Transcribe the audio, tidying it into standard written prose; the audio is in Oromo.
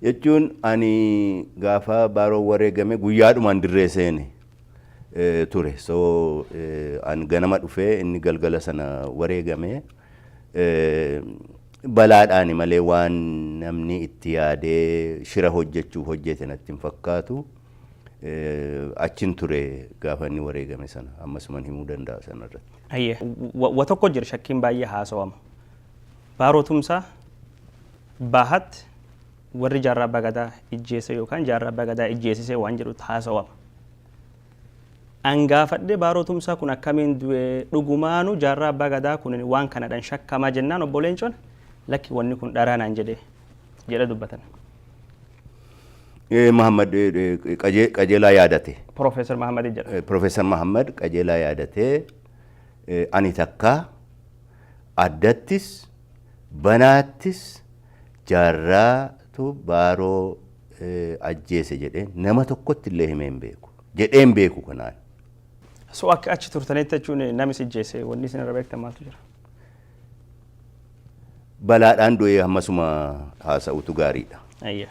Jechuun ani gaafa Baaroon wareegame guyyaadhumaan dirree seene ture. So ani ganama dhufee, inni galgala sana wareegame. Balaadhaani malee waan namni itti yaadee shira hojjechuuf hojjete natti hin fakkaatu. Achin ture gaafa inni wareegame sana, ammasuman himuu danda'a sanarratti. Ayyee. Wa tokko jira, shakkiin baay'ee haasawama. Baaroo Tumsaa baahatti warri Jaarraa Abbaa Gadaa ijjeesse yookaan Jaarraa Abbaa Gadaa ijjeesisee waan jedhutti haasawama. An gaafadhee, Baaroo Tumsaa kun akkamiin du'e, dhugumaanuu Jaarraa Abbaa Gadaa kun waan kanadhaan shakkamaa jennaan, obbo Leencoon lakki, wanni kun dharaa naan jedhee jedha dubbatan. Mahammad qajeelaa yaadate. Profeesar Mahammad jedha. Profeesar Mahammad qajeelaa yaadatee, ani takka addattis banaattis Jaarraatu Baaroo ajjeese jedhee nama tokkotti illee himee hin beeku. Jedhee hin beeku kanaan. So akka achi turtanitti jechuun namni si ijjeese wanni isin irra beektan maaltu jira? Balaadhaan du'ee hammasuma haasa'utu gaariidha. Ayya.